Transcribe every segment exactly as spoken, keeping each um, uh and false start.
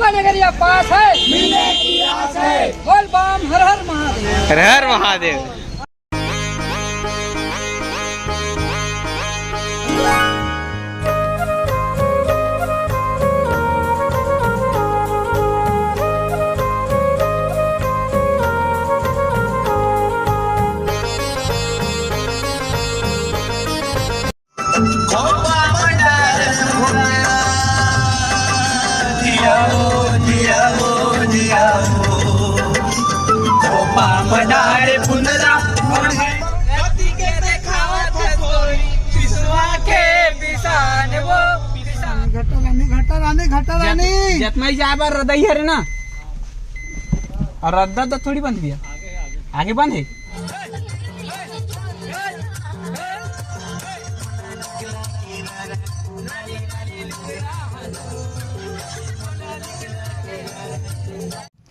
नगरिया पास है, मिलने की आस है। बोल बम हर हर महादेव। हर हर महादेव। घटा रानी, घटा रानी, घटा रानी। जतमई जाए बर रदई हरे ना, और रद्दा तो थोड़ी बंद भैया, आगे बंद है।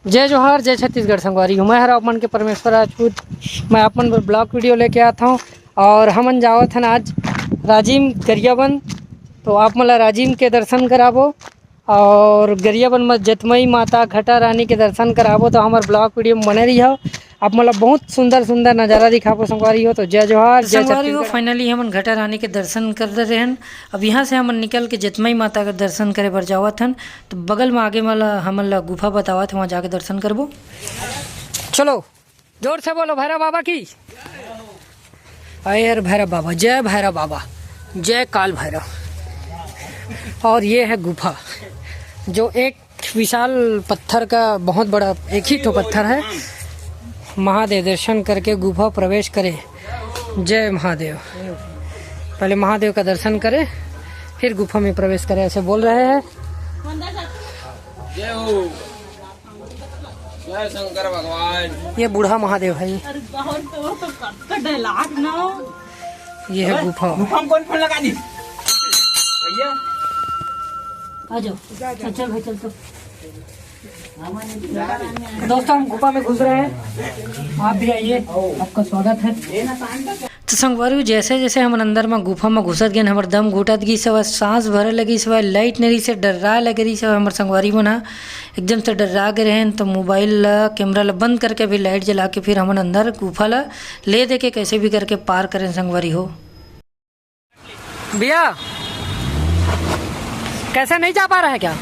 जय जोहार, जय छत्तीसगढ़ संगवारी हो। मैं हर आप मन के परमेश्वर राजपूत। मैं आप मन बर ब्लॉग वीडियो लेके आत हूँ और हमन जावत हन आज राजिम गरियाबंद। तो आप मन ला राजिम के दर्शन कराबो और गरियाबंद में जतमई माता घटा रानी के दर्शन कराबो। तो हमर ब्लॉग वीडियो में बने रहियो। आप मन ला बहुत सुंदर सुंदर नजारा दिखाबो संगवारी हो। तो जय जोहार, जय संगवारी हो। छत्तीसगढ़। Finally हमन घटा रानी के दर्शन कर दे रहेन। अब यहाँ से हमन निकल के जतमई माता के दर्शन करे बर जावत हन। तो बगल में आगे वाला हमन ला गुफा बतावत हे, वहाँ जाके दर्शन करबो। चलो, जोर से बोलो भैरव बाबा की। अरे भैरव बाबा, जय भैरव बाबा, जय काल भैरव। और ये है गुफा, जो एक विशाल पत्थर का बहुत बड़ा एक ही ठो पत्थर है। महादेव दर्शन करके गुफा प्रवेश करे। जय महादेव। पहले महादेव का दर्शन करे, फिर गुफा में प्रवेश करे, ऐसे बोल रहे हैं। जय हो। जय शंकर भगवान। ये बूढ़ा महादेव है। अरे बहुत तो, तो कब का डायलॉग ना। ये है गुफा। गुफा में कौन फोन लगा दी भैया? आ जाओ। चल, चल भाई, चल, चल। दोस्तों, हम गुफा में घुस रहे हैं, आप भी आइए, आपका स्वागत है। तो संगवारी, जैसे जैसे हमन अंदर म गुफा म घुसत गेन, हमर दम घुटत गिस हवय, सांस भरे लगिस हवय, लाइट नइ रहिस हे, डर्राए लगे रहिस हवय हमर संगवारी मन ह। एकदम से डर्रा गे रहेन, तो मोबाइल ला, कैमरा ला बंद करके, फिर लाइट जला के, फिर हमन अंदर गुफा ला ले दे के कैसे भी करके पार करेन संगवारी हो। भैया, कैसे नहीं जा पा रहा है क्या?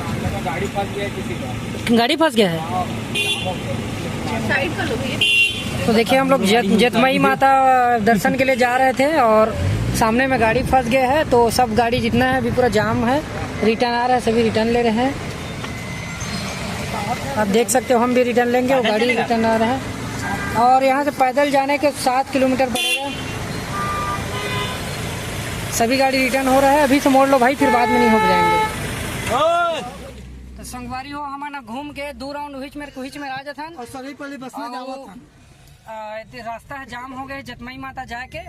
गाड़ी फंस गया है। तो देखिए, हम लोग जत-, जतमई माता दर्शन के लिए जा रहे थे और सामने में गाड़ी फंस गया है, तो सब गाड़ी जितना है अभी पूरा जाम है, रिटर्न आ रहा है, सभी रिटर्न ले रहे हैं। आप देख सकते हो, हम भी रिटर्न लेंगे, वो गाड़ी रिटर्न आ रहा है। और यहाँ से पैदल जाने के सात किलोमीटर पड़ेगा। सभी गाड़ी रिटर्न हो रहा है, अभी से मोड़ लो भाई, फिर बाद में नहीं हो जाएंगे। तो संगवारी हो, हमन घूम के दो राउंड हुइच में, हुइच में आ जाथन। और सभी पहले बस में और जावत हन। आ, एती रास्ता ह जाम हो गए जतमई माता जाए के।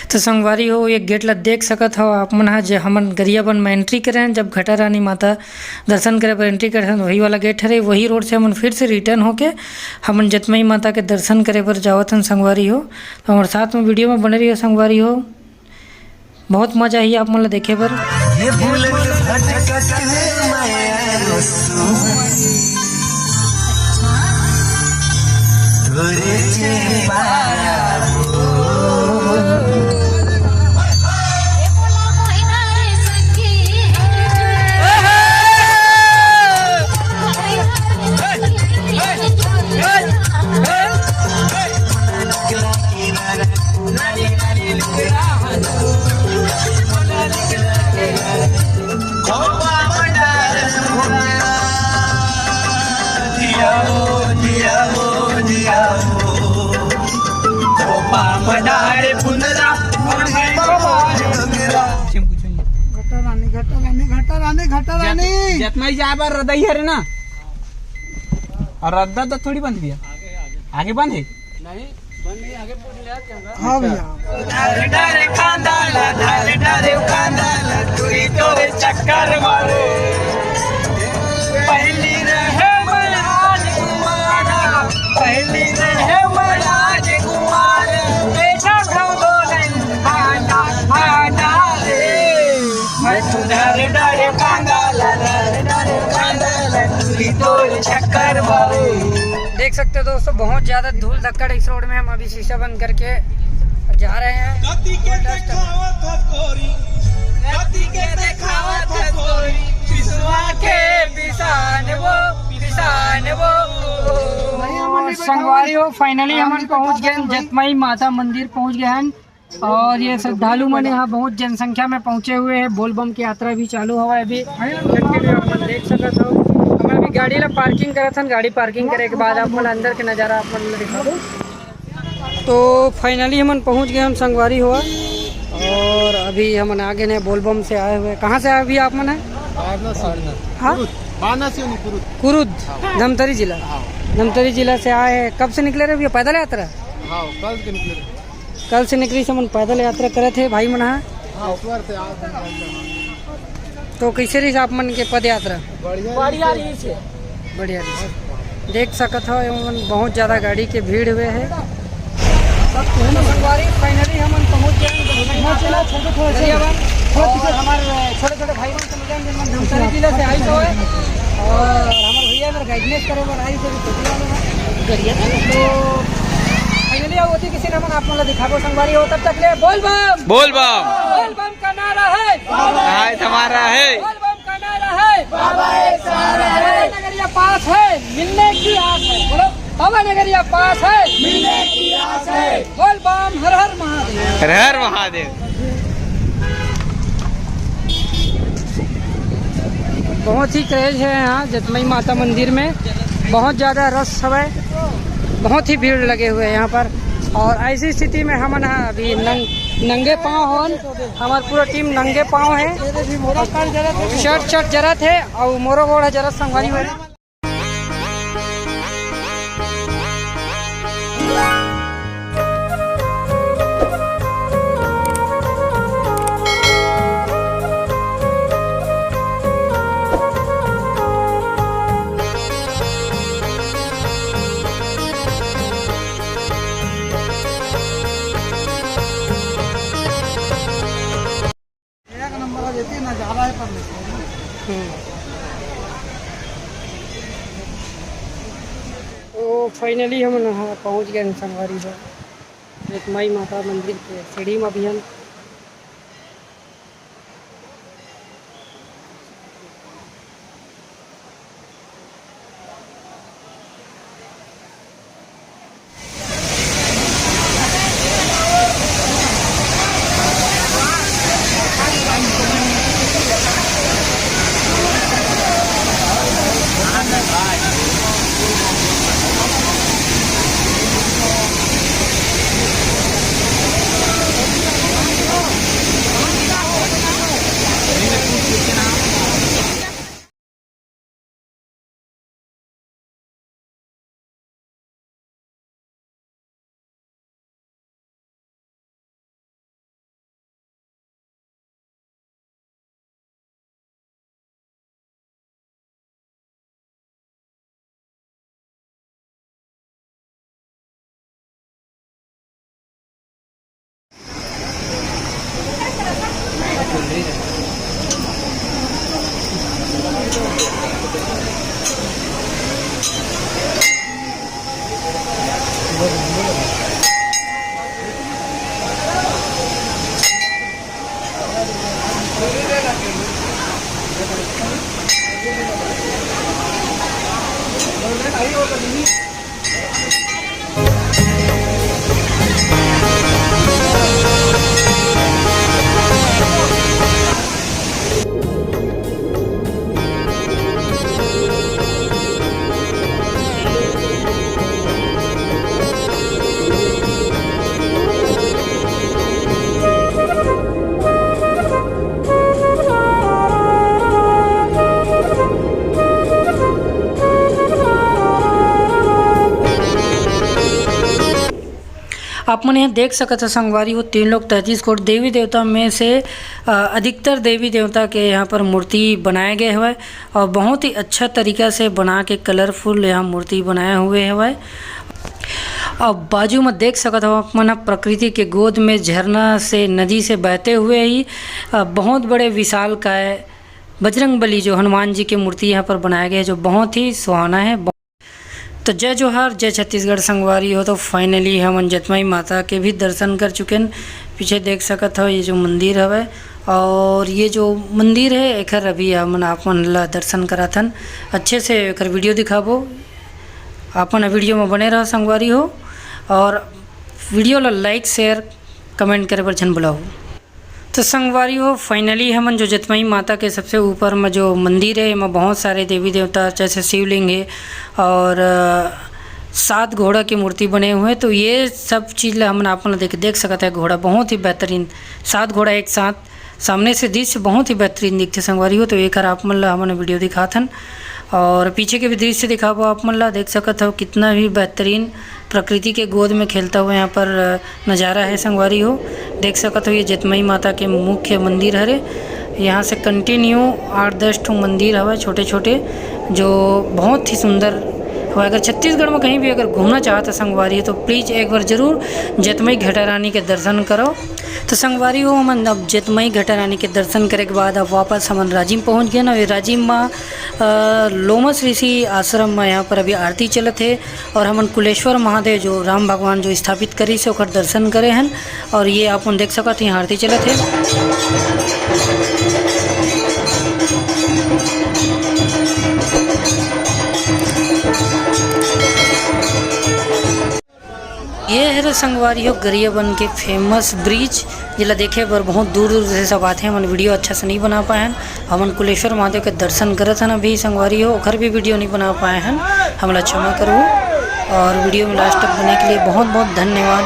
तो संगवारी हो, ये गेट ला देख सकत हव आप मन ह, जे हमन गरियाबंद म एंट्री करे हन, जब घटा रानी माता दर्शन करे बर एंट्री करे हन, वही वाला गेट हरे। वही रोड से हमन फिर से रिटर्न होके हमन जतमई माता के दर्शन करे बर जावत हन संगवारी हो। तो हमर साथ में वीडियो में बने रहियो संगवारी हो, बहुत मजा आही आप मन ला देखे बर। ये बुलेट भटकत है माया रसू। घटा रानी, घटा रानी, घटा रानी। जतमई जाए बर रदई हरे ना, और रद्दा तो थोड़ी बंद भैया, आगे बंद है। नहीं, बंद नहीं, आगे पूछ ले, क्या होगा? हाँ भैया। करवारे। पहली रहे मैं राजकुमारा, पहली रहे मैं राजकुमारा, बेटा को दो नहीं भांडा, भांडा रे। मैं तो डर डर कांदा ला, डर डर कांदा ला, तू ही तोर चक्कर मारे। देख सकते हो दोस्तों, बहुत ज्यादा धूल धक्कड़ इस रोड में। हम अभी शीशा बंद करके जा रहे हैं। गति के देखावत ह कोरी, गति के देखावत ह कोरी, पिसवा के पिसान वो, पिसान वो। संगवारी हो, finally हमन पहुंच गए हैं, जतमई माता मंदिर पहुंच गए हैं। और ये श्रद्धालु मन यहाँ बहुत जनसंख्या में पहुंचे हुए हैं। बोलबम की यात्रा भी चालू हुआ है अभी। Continue अपन देख सकत हो। हम अभी गाड़ी ला parking करत हन, गाड़ी parking करे के बाद आप मन अंदर के नज़ारा आप मन ला दिखाबो। तो finally हमन पहुंच गए हन संगवारी हो, और अभी हमन आ गए हैं बोलबम से आए हुए। कहाँ से आए भैया आप मन है? वाराणसी। हाँ? कुरुद। वाराणसी नहीं, कुरुद। कुरुद, हाँ। धमतरी जिला। हाँ। धमतरी जिला से आए हैं। कब से निकले रहे भैया, पैदल यात्रा? हाँ, कल के निकले रहे। कल से निकली से मन पैदल यात्रा करे थे भाई मन हा। हाँ, ऊपर से आप। तो कैसे रही आप मन के पद यात्रा? बढ़िया बढ़िया रही। रही से। बढ़िया रही। देख सकत हो, एमन बहुत ज्यादा गाड़ी के भीड़ हुए है। सब तो संगवारी, finally हमन पहुंच गए हैं। और हमारे छोटे छोटे भाई मन समझ आए, जेमन धमतरी जिला से आई तो है। और हमारे भैया मेरे guidance करे बर आई से भी छोटी वाले हैं। तो finally अब होती किसी ने हमन आप मन ला दिखाबो संगवारी हो, तब तक ले बोल बम। बोल बम। बोल बम का नारा है। है तुम्हारा है। बोल बम का नारा है। बाबा एक सहारा है। बाबा नगरिया पास है, मिलने की आस है। बोलो, बाबा नगरिया पास है, मिलने की आस है। बोल बम, हर हर महादेव। हर हर महादेव। बहुत ही craze है यहाँ जतमई माता मंदिर में, बहुत ज़्यादा रश हवय, बहुत ही भीड़ लगे हुए हैं यहाँ पर। और ऐसी स्थिति में हमन ह अभी नंग, नंगे पाँव हवन, हमार पूरा team नंगे पाँव है, shirt शर्ट जरत है और मोरो गोड़ ह जरत संगवारी हो। एक नंबर का देती ना, ज्यादा है पर लेते हैं। हम्म। तो finally हमन ह पहुंच गए हैं संगवारी हो, जतमई माता मंदिर के सीढ़ी म अभी हम। आप मन यहाँ देख सकत हो संगवारी हो, तीन लोक तैंतीस कोट देवी देवता में से, अ, अधिकतर देवी देवता के यहाँ पर मूर्ति बनाए गए हवय और बहुत ही अच्छा तरीका से बना के colourful यहाँ मूर्ति बनाए हुए हवय। अब बाजू में देख सकत हो आप मन ह, प्रकृति के गोद में झरना से, नदी से बहते हुए ही, अ, बहुत बड़े विशालकाय बजरंग बली जो हनुमान जी की मूर्ति यहाँ पर बनाया गया है, जो बहुत ही सुहाना है। तो जय जोहार, जय छत्तीसगढ़ संगवारी हो। तो finally हमन जतमई माता के भी दर्शन कर चुके हैं। पीछे देख सकत हो ये जो मंदिर हवय, और ये जो मंदिर है एकर अभी हमन आप मन ला दर्शन कराथन, अच्छे से एकर video दिखाबो। आप मन video में बने रहो संगवारी हो, और video ला like, share, comment करे बर झन भुलाओ। तो संगवारी हो, finally हमन जो जतमई माता के सबसे ऊपर में जो मंदिर है, एमा बहुत सारे देवी देवता जैसे शिवलिंग है और, अ, सात घोड़ा की मूर्ति बने हुए हैं। तो ये सब चीज़ ला हमन आप मन ला देख, देख सकत है, घोड़ा बहुत ही बेहतरीन, सात घोड़ा एक साथ, सामने से दृश्य बहुत ही बेहतरीन दिखते संगवारी हो। तो एकर आप मन ला हमन video दिखाथन और पीछे के भी दृश्य दिखाबो आप मन ला। देख सकत हो कितना भी बेहतरीन प्रकृति के गोद में खेलता हुआ यहाँ पर, अ, नज़ारा है संगवारी हो। देख सकत हो ये जतमई माता के मुख्य मंदिर हरे। यहाँ से continue आठ दस ठो मंदिर हवय छोटे छोटे, जो बहुत ही सुंदर हवय। अगर छत्तीसगढ़ में कहीं भी अगर घूमना चाहत है संगवारी हो, तो please एक बार जरूर जतमई घटारानी के दर्शन करो। तो संगवारी हो, हमन अब जतमई घटारानी के दर्शन करे के बाद अब वापस हमन राजिम पहुँच गए ना। ये राजिम मा, अ, लोमस ऋषि आश्रम में यहाँ पर अभी आरती चलत है और हमन कुलेश्वर महादेव जो राम भगवान जो स्थापित करिस हे ओकर दर्शन करे हन। और ये आप मन देख सकत हैं आरती चलत है। ये हरे संगवारी हो गरियाबंद के famous bridge, जेला देखे बर बहुत दूर दूर से सब आथे। हमन video अच्छा से नहीं बना पाए हन। हमन कुलेश्वर महादेव के दर्शन करत हन अभी संगवारी हो, ओकर भी video नहीं बना पाए हन, हमला क्षमा करो। और video में last तक बने के लिए बहुत बहुत धन्यवाद।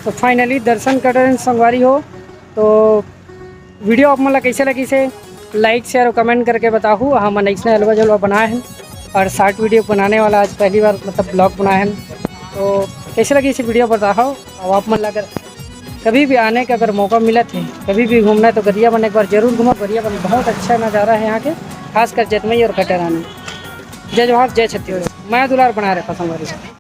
तो finally दर्शन कर रहे हैं संगवारी हो। तो video आप मन ला कैसे लगिस हे, like, share और comment करके बताहू। हमन अइसने अलवा जलवा बनाए हन और short video बनाने वाला आज पहली बार, मतलब, vlog बनाए हन। तो कैसे लगिस हे video बताहू। और आप मन ला अगर कभी भी आने का अगर मौका मिलत है, कभी भी घूमना है, तो गरियाबंद एक बार जरूर घूमो। गरियाबंद बहुत अच्छा नज़ारा है यहाँ के, खासकर जतमई और घटारानी। जय जोहार, जय छत्तीसगढ़। मैं दुलार बना रहे संगवारी।